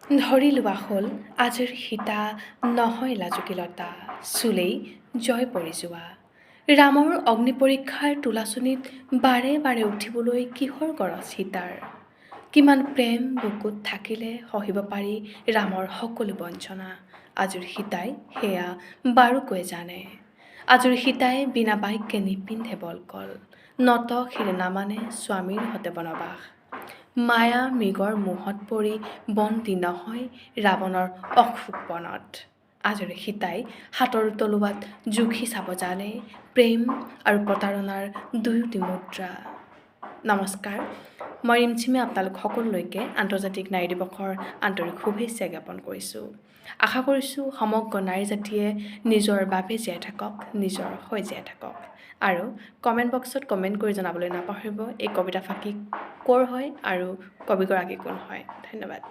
ধৰি লোৱা হ'ল আজিৰ সীতা নহয় লাজুকীলতা, চুলেই জয় পৰি যোৱা। ৰামৰ অগ্নি পৰীক্ষাৰ তুলাচনীত বাৰে বাৰে উঠিবলৈ কিহৰ গৰজ সীতাৰ? কিমান প্ৰেম বুকুত থাকিলে সহিব পাৰি ৰামৰ সকলো বঞ্চনা, আজিৰ সীতাই সেয়া বাৰুকৈয়ে জানে। আজিৰ সীতাই বিনা বাক্যে নিপিন্ধে বলকল, নত শিৰে নামানে স্বামীৰ সতে বনবাস। মায়া মৃগৰ মোহত পৰি বন্দী নহয় ৰাৱণৰ অশোক বনত। আজৰি সীতাই হাতৰ তলুৱাত জুখি চাব জানে প্ৰেম আৰু প্ৰতাৰণাৰ দুয়োটি মুদ্ৰা। নমস্কাৰ, মই ৰিমঝিমে আপোনালোক সকলোলৈকে আন্তৰ্জাতিক নাৰী দিৱসৰ আন্তৰিক শুভেচ্ছা জ্ঞাপন কৰিছোঁ। আশা কৰিছোঁ সমগ্ৰ নাৰী জাতিয়ে নিজৰ বাবে জীয়াই থাকক, নিজৰ হৈ জীয়াই থাকক। আৰু কমেণ্ট বক্সত কমেণ্ট কৰি জনাবলৈ নাপাহৰিব এই কবিতা ফাঁকি ক'ৰ হয় আৰু কবিগৰাকী কোন হয়। ধন্যবাদ।